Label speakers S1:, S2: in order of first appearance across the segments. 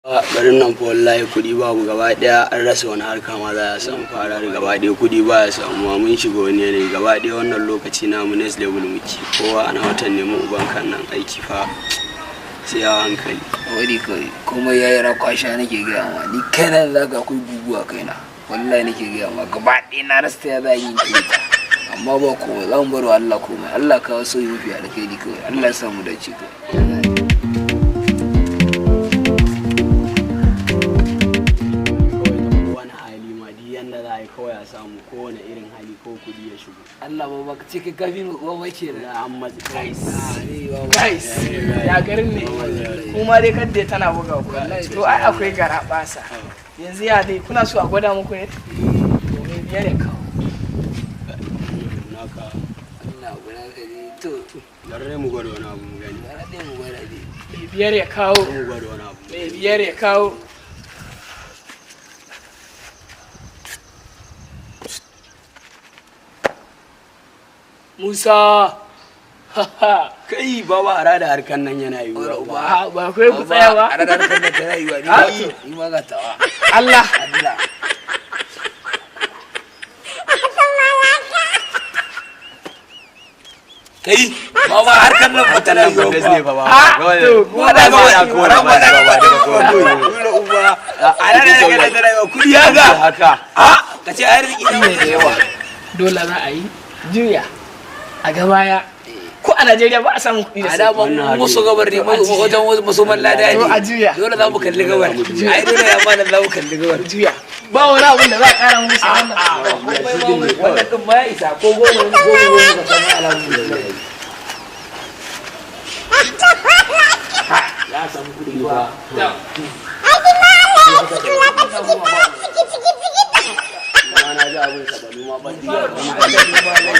S1: Garin nan fa wallahi kuɗi babu gaba ɗaya, an rasa wani harka ma za a samu fara da gaba ɗaya, kuɗi ba ya samuwa, mun shiga wani yanayi gaba ɗaya. Wannan lokaci na mu next level muke, kowa ana watan neman uban kan nan aiki fa sai ya hankali.
S2: Wani kawai komai ya yi rakwasha nake gaya ma. Ni kaina za ka akwai guguwa kaina, wallahi nake gaya ma, gaba ɗaya na rasa ya za a yi ta, amma ba komai, za mu bar wa Allah komai. Allah kawo sauyi mafi alkhairi kawai. Allah ya samu dace kawai.
S1: Kawai ta wani hali ma duk yanda za a yi kawai a samu, kowane irin hali ko kuɗi ya shigo.
S2: Allah ba ka ce kai kafin uwa ba ke
S1: Da an matsi kai.
S3: Guys, ya garin ne? Kuma dai kadda tana buga ku. To ai akwai gara basa. Yanzu ya dai kuna so a gwada muku ne? To me biyar ya kawo.
S1: Naka.
S2: Allah guda ka ji to.
S1: Garre mu gwada wani abu mu gani.
S2: Gara ɗaya mu gwada dai.
S3: Me biyar ya kawo.
S1: Mu gwada wani abu.
S3: Me biyar ya kawo. Musa.
S1: Kai baba, a da harkan nan yana yiwuwa ba.
S3: Ba ba kai ku tsaya ba.
S2: A ranar kan da tana yiwa ni ma ni ma ga tawa.
S3: Allah.
S2: Allah. Kai baba, harkar nan ba tana yiwa
S1: Harkan nan ba
S2: ba.
S3: Ha, to kuma da
S1: ba ko ba ba ba
S2: Uba a ranar kan da tana yiwa kudi haka.
S1: Haka.
S2: A ka ce arziki ne da yawa.
S3: Dole za a yi juya a gabaya. Ko a Najeriya ba a samun kuɗi da
S2: A da
S3: sauki.
S2: ba mu musu gabar ne, wajen wasu lada
S3: To a
S2: ne.
S3: juya.
S2: Dole za mu kalli gabar, ai dole ya malam za mu kalli gabar.
S3: Juya. Ba wani abun da za a ƙara musu wannan.
S2: Wannan din ma ya isa ko goma ne, goma goma ka samu alhamdulillah ya samu kuɗi ba.
S1: Na ji abin sabalu ma ba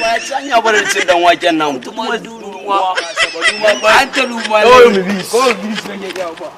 S1: ba ya ci hanya barin cin dan waken nan kuma duruwa sabalu ma ba.
S2: An ta luma.
S1: Kawai mu bi.
S3: Ko biyu sun ke ba.